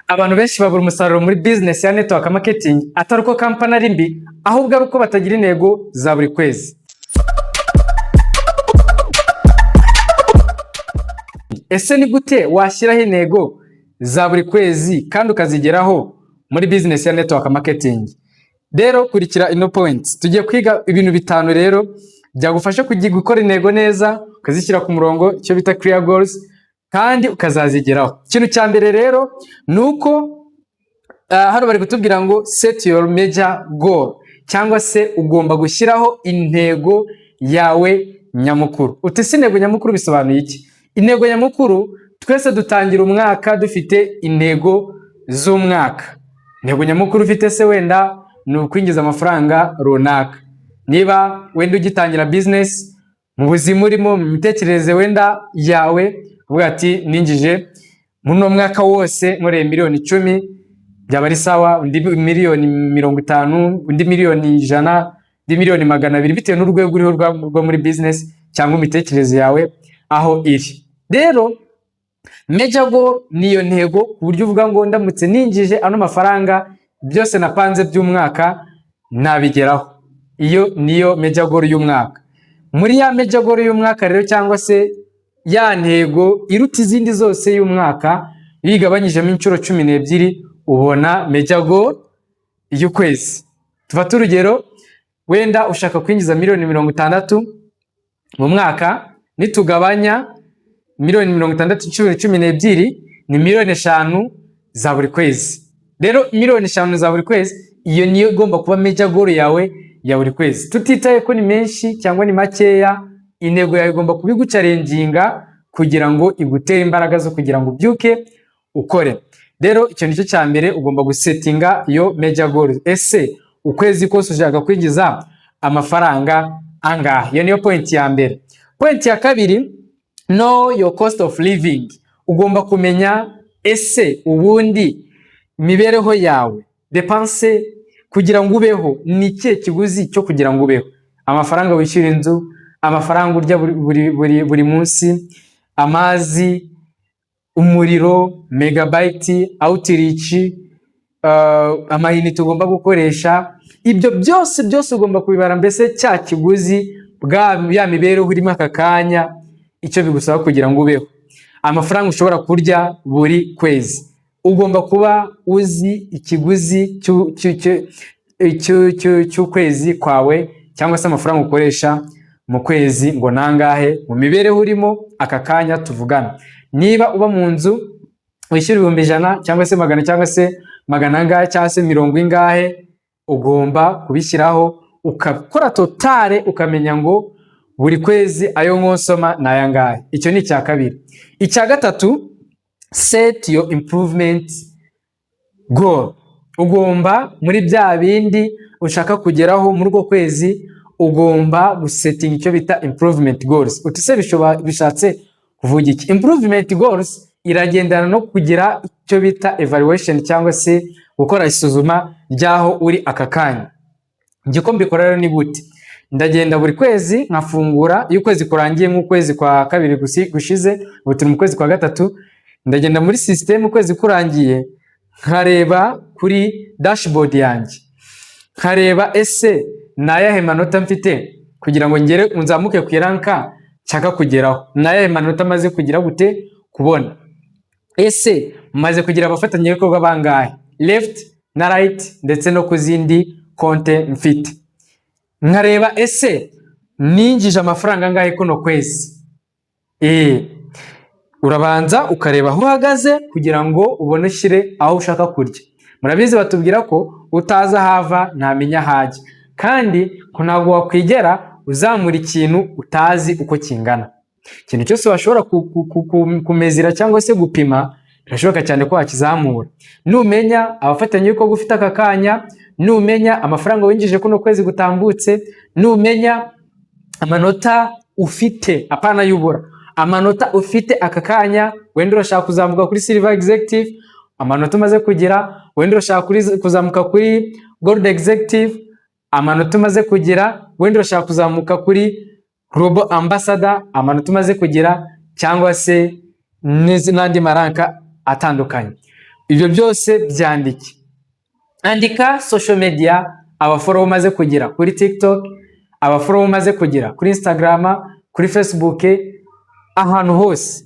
Abantu benshi babura umusaruro muri business ya network marketing, atari uko company ari mbi, ahubwo ari uko batagira intego za buri kwezi. Ese ni gute washyiraho intego za buri kwezi kandi ukazigeraho muri business ya network marketing? Rero kurikira ino point. Tugiye kwiga ibintu bitanu rero byagufasha kugira gukora intego neza, ukazishyira ku murongo, icyo bita clear goals, kandi ukazazigeraho. Ikintu cya mbere rero ni uko hano bari kutubwira ngo "set your major goal", cyangwa se ugomba gushyiraho intego yawe nyamukuru. Uti se intego nyamukuru bisobanuye iki? Intego nyamukuru, twese dutangira umwaka dufite intego z'umwaka. Intego nyamukuru ufite se wenda ni ukwinjiza amafaranga runaka. Niba wenda ugitangira business, mu buzima urimo, mu mitekerereze wenda yawe, uvuga ati ninjije muri uno mwaka wose nkoreye miliyoni 10, byaba ari sawa, undi miliyoni 50, undi miliyoni 100, undi miliyoni 200, bitewe n'urwego uriho rwo muri business cyangwa imitekerereze yawe aho iri. Rero major goal niyo ntego ku buryo uvuga ngo ndamutse ninjije ano mafaranga, byose napanze by'umwaka nabigeraho. Iyo niyo major goal y'umwaka. Muri ya major goal y'umwaka rero, cyangwa se ya ntego iruta izindi zose y'umwaka, iyo igabanyijemo inshuro 12 ubona major goal y'ukwezi. Tufate urugero, wenda ushaka kwinjiza miliyoni 60 mu mwaka. Nitugabanya miliyoni 60 inshuro 12 ni miliyoni 5 za buri kwezi. Rero miliyoni 5 za buri kwezi, iyo niyo igomba kuba major goal yawe ya buri kwezi. Tutitaye ko ni menshi cyangwa ni makeya, intego yawe igomba kuba iguchallenginga kugira ngo igutere imbaraga zo kugira ngo ubyuke ukore. Rero icyo nicyo cya mbere, ugomba gusettinga iyo major goal. Ese ukwezi kose ushaka kwinjiza amafaranga angahe? Iyo niyo point ya mbere. Point ya kabiri, know your cost of living. Ugomba kumenya ese ubundi imibereho yawe, dépenses kugira ngo ubeho, ni ikihe kiguzi cyo kugira ngo ubeho? Amafaranga wishyura inzu, amafaranga urya buri munsi, amazi, umuriro, megabyte, outreach, amayinite ugomba gukoresha, ibyo byose byose ugomba kubibara. Mbese cya kiguzi bwa ya mibereho urimo aka kanya, icyo bigusaba kugira ngo ubeho, amafaranga ushobora kurya buri kwezi, ugomba kuba uzi ikiguzi cy'ukwezi kwawe, cyangwa se amafaranga ukoresha mu kwezi ngo nangahe mu mibereho urimo aka kanya tuvugana. Niba uba mu nzu wishyura 100,000 cyangwa se magana cyangwa se magana angahe cyangwa se mirongo ingahe, ugomba kubishyiraho, ukakora total, ukamenya ngo buri kwezi ayo nkonsoma ni aya ngahe. Icyo ni icya kabiri. Icya gatatu, set your improvement goal. Ugomba muri bya bindi ushaka kugeraho muri uko kwezi, ugomba gusettinga icyo bita improvement goals. Uti se bishatse kuvuga iki? Improvement goals iragendana no kugira icyo bita evaluation, cyangwa se gukora isuzuma ry'aho uri aka kanya. Njye uko mbikora rero ni gute? Ndagenda buri kwezi nkafungura, iyo ukwezi kurangiye, nk'ukwezi kwa kabiri gushize, ubu turi mu kwezi kwa gatatu, ndagenda muri system ukwezi kurangiye, nkareba kuri dashboard yanjye, nkareba ese ni ayahe manota mfite kugira ngo ngere nzamuke ku i rank nshaka kugeraho, ni ayahe manota maze kugira gute kubona, ese maze kugira abafatanyabikorwa bangahe left na right, ndetse no ku zindi konte mfite, nkareba ese ninjije amafaranga angahe kuno kwezi. Urabanza ukareba aho uhagaze kugira ngo ubone ushyire aho ushaka kurya. Murabizi, batubwira ko utazi aho ava ntamenya aho ajya, kandi ko ntabwo wakwigera uzamura ikintu utazi uko kingana. Ikintu cyose washobora kumezira cyangwa se gupima, birashoboka cyane ko wakizamura. Numenya abafatanyabikorwa ufite aka kanya, numenya amafaranga winjije kuno kwezi gutambutse, numenya amanota ufite, apana yubura, amanota ufite aka kanya, wenda urashaka kuzamuka kuri silver executive, amanota umaze kugira, wenda urashaka kuzamuka kuri gold executive, amanota umaze kugira, wenda urashaka kuzamuka kuri global ambassador, amanota umaze kugira, cyangwa se n'andi ma rank atandukanye. Ibyo byose byandike. Andika social media, abafollower umaze kugira kuri TikTok, abafollower umaze kugira kuri Instagram, kuri Facebook, ahantu hose.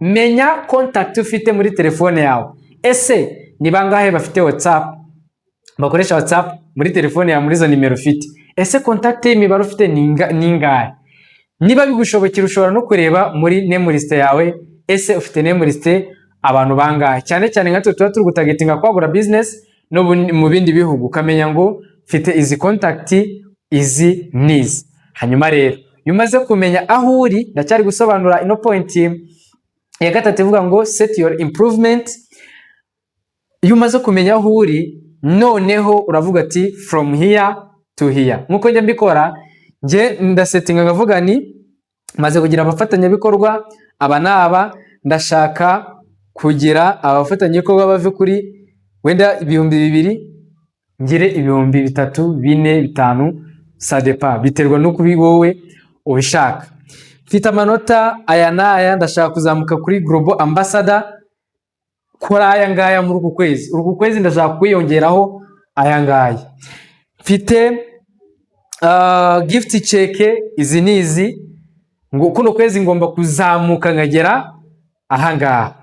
Menya contact ufite muri telefone yawe. Ese ni bangahe bafite WhatsApp, bakoresha WhatsApp muri telefone yawe, muri izo nimero ufite? Ese contact y'imibare ufite ni ingahe? Niba bigushobokera, ushobora no kureba muri name list yawe. Ese ufite name list abantu bangahe? Cyane cyane nka twe tuba turi gutargetinga kwagura business no mu bindi bihugu, ukamenya ngo mfite izi contact, izi n'izi. Hanyuma rero, iyo umaze kumenya aho uri, ndacyari gusobanura ino point ya gatatu ivuga ngo set your improvement. Iyo umaze kumenya aho uri, noneho uravuga ati "from here to here". Nkuko njya mbikora, njye ndasettinga nkavuga ni maze kugira abafatanyabikorwa aba n'aba, ndashaka kugira abafatanyabikorwa bave kuri wenda 2000 ngire 3000, 4, 5, ça dépend, biterwa n'uko wowe ubishaka. Mfite amanota aya n'aya, ndashaka kuzamuka kuri global ambassador kuri aya ngaya muri uku kwezi. Uku kwezi ndashaka kwiyongeraho aya ngaya. Mfite gift check izi n'izi, ngo kuno kwezi ngomba kuzamuka nkagera ahangaha.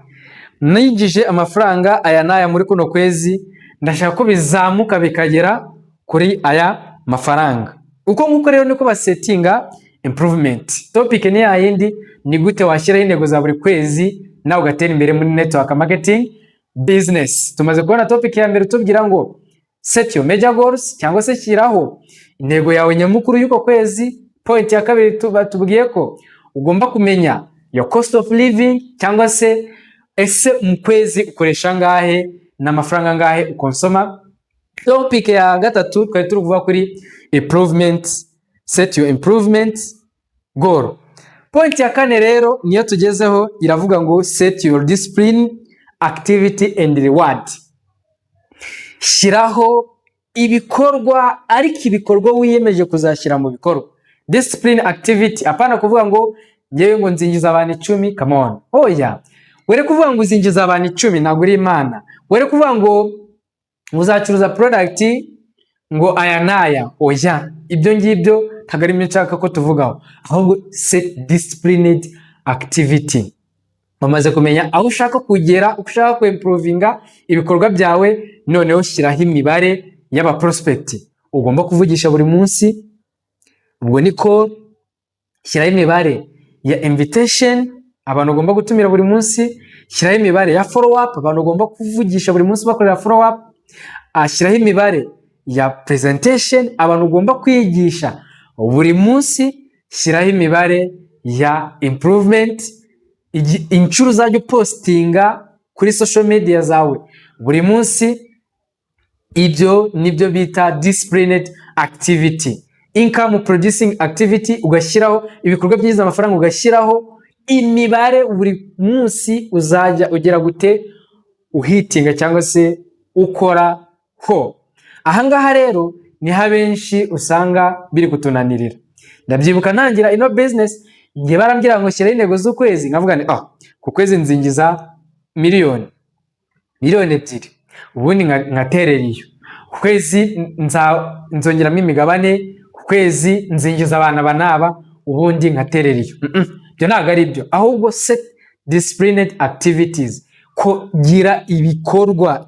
Ninjije amafaranga aya n'aya muri kuno kwezi, ndashaka ko bizamuka bikagera kuri aya mafaranga. Uko nguko rero niko basettinga improvement. Topic ni yayindi: ni gute washyiraho intego za buri kwezi nawe ugatera imbere muri network marketing business? Tumaze kubona topic ya mbere tubwira ngo set your major goals, cyangwa se shyiraho intego yawe nyamukuru y'uko kwezi. Point ya kabiri tuba tubwiye ko ugomba kumenya your cost of living, cyangwa se ese mu kwezi ukoresha angahe, n'amafaranga angahe ukonsoma. Topic ya gatatu twari turi kuvuga kuri improvement, set your improvement goal. Point ya kane rero niyo tugezeho, iravuga ngo set your discipline, activity and reward. Shyiraho ibikorwa, ariko ibikorwa wiyemeje kuzashyira mu bikorwa. Discipline activity, apana kuvuga ngo ngewe ngo nzinjiza abantu 10. Come on, oya. Were kuvuga ngo uzinjiza abantu 10, ntabwo uri Imana. Were kuvuga ngo uzacuruza product ngo aya n'aya, oya. Ibyo ngibyo ntabwo ari byo nshaka ko tuvugaho, ahubwo set disciplined activity. Wamaze kumenya aho ushaka kugera, uko ushaka kwimprovinga ibikorwa byawe, noneho shyiraho imibare y'aba prospect ugomba kuvugisha buri munsi, ubwo niko shyiraho imibare ya invitation, abantu ugomba gutumira buri munsi. Shyiraho imibare ya follow up, abantu ugomba kuvugisha buri munsi bakorera follow up. Shyiraho imibare ya presentation, abantu ugomba kwigisha buri munsi. Shyiraho imibare ya improvement, inshuro uzajya upostinga kuri social media zawe buri munsi. Ibyo nibyo bita disciplined activity. Income producing activity, ugashyiraho ibikorwa byinjiza amafaranga, ugashyiraho imibare buri munsi uzajya ugera gute uhittinga cyangwa se ukora ho. Ahangaha rero niho abenshi usanga biri kutunanirira. Ndabyibuka ntangira ino business, njye barambwira ngo shyiraho intego z'ukwezi, nkavuga nti "ah, ku kwezi nzinjiza miliyoni, miliyoni 2", ubundi nkaterera iyo. Ku kwezi nzongeramo imigabane, ku kwezi nzinjiza abantu aba n'aba, ubundi nkaterera iyo. Ibyo ntabwo ari byo, ahubwo set disciplined activities, kugira ibikorwa,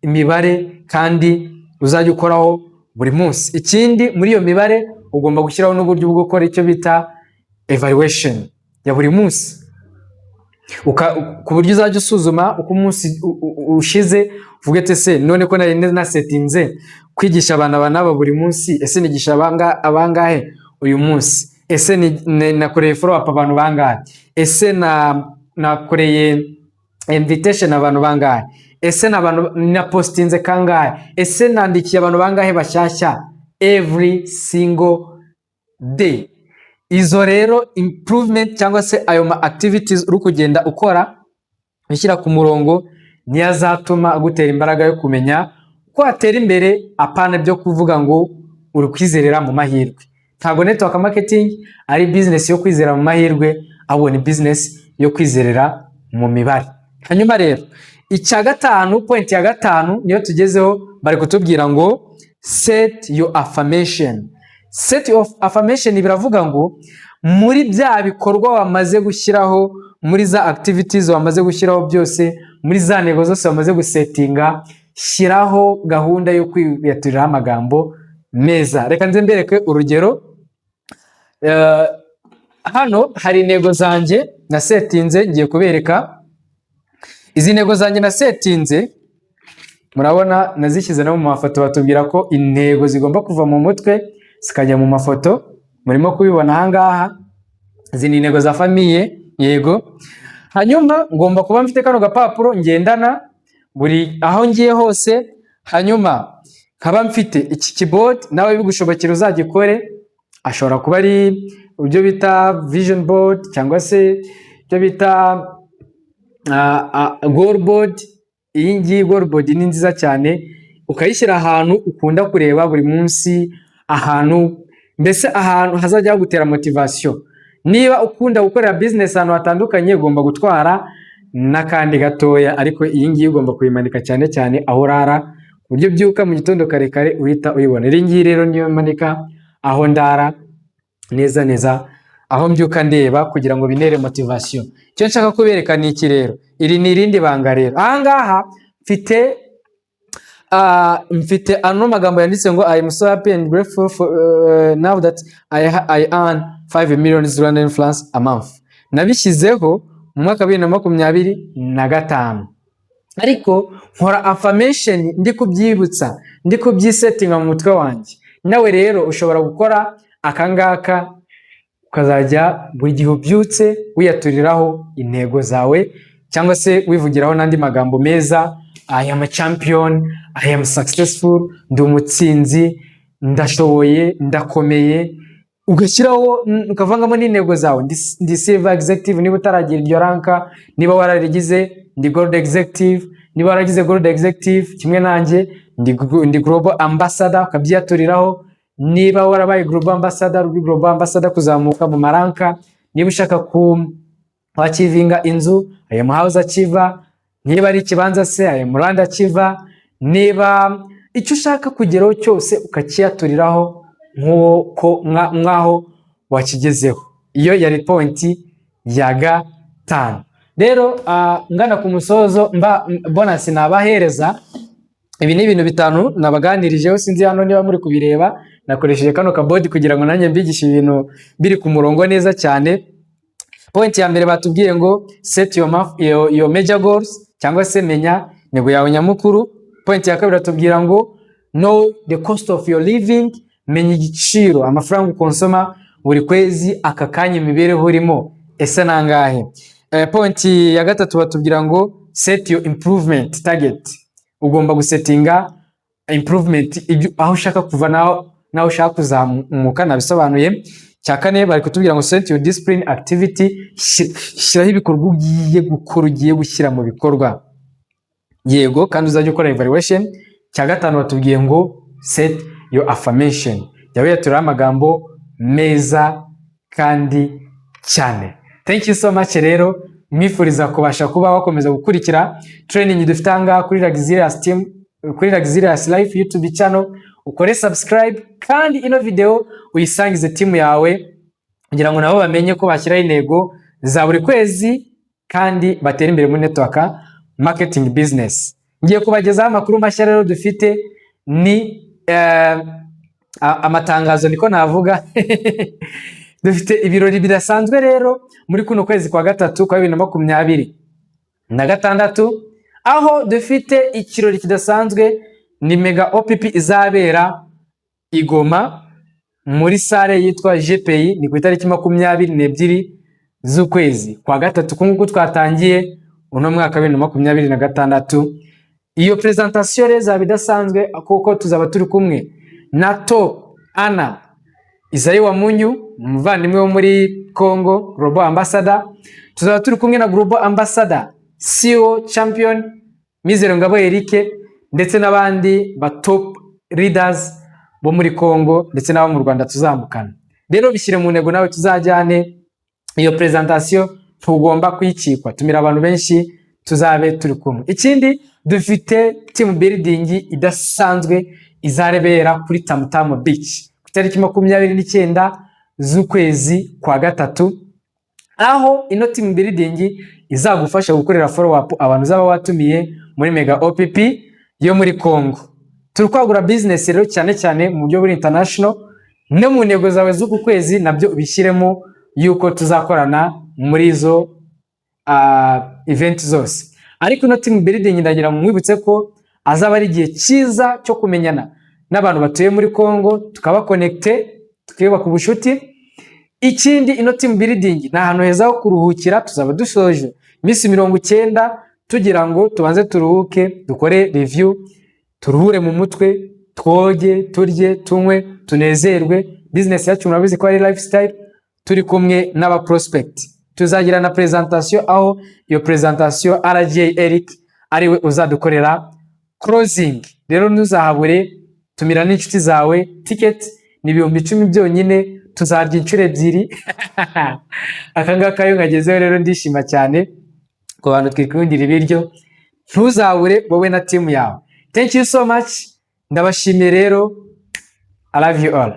imibare kandi uzajya ukoraho buri munsi. Ikindi, muri iyo mibare ugomba gushyiraho n'uburyo bwo gukora icyo bita evaluation ya buri munsi, ku buryo uzajya usuzuma uko umunsi ushize, uvuge ati "ese none ko nari nasettinze kwigisha abantu aba n'aba buri munsi, ese nigisha abangahe uyu munsi? Ese nakoreye follow up abantu bangahe? Ese nakoreye invitation abantu bangahe? Ese n'abantu napostinze kangahe? Ese nandikiye abantu bangahe bashyashya every single day?" Izo rero improvement cyangwa se ayo ma activities uri kugenda ukora ushyira ku murongo niyo azatuma agutera imbaraga yo kumenya uko watera imbere, apana byo kuvuga ngo uri kwizerera mu mahirwe. Ntabwo network marketing ari business yo kwizera mu mahirwe, ahubwo ni business yo kwizerera mu mibare. Hanyuma rero Icya gatanu, point ya gatanu niyo tugezeho, bari kutubwira ngo "Set your affirmation". Set your affirmation biravuga ngo muri bya bikorwa wamaze gushyiraho, muri za activities wamaze gushyiraho byose, muri za ntego zose wamaze gusettinga, shyiraho gahunda yo kwiyaturiraho amagambo meza. Reka nze mbereke urugero. Hano hari intego zanjye nasettinze. Ngiye kubereka izi ntego zanjye nasettinze. Murabona nazishyize no mu mafoto. Batubwira ko intego zigomba kuva mu mutwe zikajya mu mafoto. Murimo kubibona ahangaha, izi ni intego za famille. Yego, hanyuma ngomba kuba mfite kano gapapuro ngendana buri aho ngiye hose, hanyuma nkaba mfite iki kiboard. Nawe bigushobokera uzagikore, ashobora kuba ari ibyo bita vision board cyangwa se ibyo bita goal board. Iyi ngiyi goal board ni nziza cyane, ukayishyira ahantu ukunda kureba buri munsi, ahantu mbese ahantu hazajya hagutera motivation. Niba ukunda gukorera business ahantu hatandukanye, ugomba gutwara n'akandi gatoya, ariko iyi ngiyi ugomba kuyimanika cyane cyane aho urara, ku buryo ubyuka mu gitondo kare kare uhita uyibona. Iyi ngiyi rero niyo manika aho ndara neza neza, aho mbyuka ndeba kugira ngo binere motivation. Icyo nshaka kubereka ni iki rero? Iri ni irindi banga rero. Aha ngaha mfite ano magambo yanditse ngo "I am so happy and grateful for now that I earn 5 million Rwandan francs a month". Nabishyizeho mu mwaka wa 2025, ariko nkora affirmation ndi kubyibutsa, ndi kubyisettinga mu mutwe wanjye. Nawe rero ushobora gukora akangaka, ukazajya buri gihe ubyutse wiyaturiraho intego zawe cyangwa se wivugiraho n'andi magambo meza: "I am a champion", "I am successful", ndi umutsinzi, ndashoboye, ndakomeye. Ugashyiraho ukavangamo n'intego zawe: ndi silver executive niba utaragira iryo rank, niba wararigize ndi gold executive, niba waragize gold executive kimwe nanjye ndi global ambassador, ukabyiyaturiraho. Niba warabaye global ambassador, uri global ambassador kuzamuka mu marank. Niba ushaka ku wachievinga inzu, I am house achiever. Niba ari ikibanza se, I am land achiever. Niba icyo ushaka kugeraho cyose ukakiyaturiraho nk'uko nk'aho wakigezeho. Iyo yari point ya gatanu. Rero ngana ku musozo, mba bonus nabahereza, ibi ni ibintu bitanu nabaganirijeho. Sinzi hano niba muri kubireba, nakoresheje kano kaboard kugira ngo nanjye mbigishe ibintu biri ku murongo neza cyane. Point ya mbere batubwiye ngo "Set your major goals", cyangwa se menya intego yawe nyamukuru. Point ya kabiri batubwira ngo "Know the cost of your living", menya igiciro, amafaranga ukonsoma buri kwezi aka kanya, imibereho urimo ese nangahe? Point ya gatatu batubwira ngo "Set your improvement target", ugomba gusettinga improvement, aho ushaka kuva naho ushaka kuzamuka, nabisobanuye. Cya kane bari kutubwira ngo "Set your discipline activity", shyiraho ibikorwa ugiye gukora, ugiye gushyira mu bikorwa. Yego, kandi uzajya ukora evaluation. Cya gatanu batubwiye ngo "Set your affirmation", jya wiyaturaho amagambo meza kandi cyane. Thank you so much. Rero mwifuriza kubasha kuba wakomeza gukurikira training dufite aha ngaha kuri Luxurious Team, kuri Luxurious Life YouTube channel. Ukore subscribe kandi ino video uyisangize team yawe kugira ngo nabo bamenye ko bashyiraho intego za buri kwezi kandi batere imbere muri network marketing business. Ngiye kubagezaho amakuru mashya rero dufite, ni amatangazo niko navuga. Dufite ibirori bidasanzwe rero muri kuno kwezi kwa gatatu kwa 2026, aho dufite ikirori kidasanzwe, ni mega OPP izabera i Goma muri salle yitwa GPI. Ni ku itariki 22 z'ukwezi kwa gatatu nguku twatangiye uno mwaka wa 2026. Iyo presentation rero izaba idasanzwe kuko tuzaba turi kumwe na top ana Isaie Wamunyu, umuvandimwe wo muri Congo, Global Ambassador. Tuzaba turi kumwe na Global Ambassador CEO Champion Mizero Ngabo Eric, ndetse n'abandi ba top leaders bo muri Congo ndetse n'abo mu Rwanda tuzamukana. Rero bishyire mu ntego nawe tuzajyane. Iyo presentation ntugomba kuyicikwa. Tumira abantu benshi. Tuzabe turi kumwe. Ikindi, dufite team building idasanzwe izarebera kuri Tamutamu Beach ku itariki 29 z'ukwezi kwa gatatu, aho ino team building izagufasha gukorera follow up abantu uzaba watumiye muri Mega OPP yo muri Congo. Turi kwagura business rero cyane cyane mu buryo buri international. No mu ntego zawe z'uku kwezi nabyo ubishyiremo yuko tuzakorana muri izo event zose. Ariko ino team building, ndagira ngo mwibutse ko azaba ari igihe cyiza cyo kumenyana n'abantu batuye muri Congo, tukaba connecté, tukiyubaka ubucuti. Ikindi, ino team building ni ahantu heza ho kuruhukira. Tuzaba dusoje iminsi 90 tugira ngo tubanze turuhuke, dukore review, turuhure mu mutwe, twoge, turye, tunywe, tunezerwe. Business yacu murabizi ko ari lifestyle. Turi kumwe n'aba prospect, tuzagira na presentation, aho iyo presentation RJ Eric ariwe uzadukorera closing. Rero ntuzahabure, tumira n'inshuti zawe. Ticket ni 10,000 byonyine, tuzarya inshuro ebyiri. Aka ngaka iyo nkagezeho rero ndishima cyane. Ku bantu twikundira ibiryo, ntuzabure wowe na team yawe. Thank you so much, ndabashimiye rero. I love you all.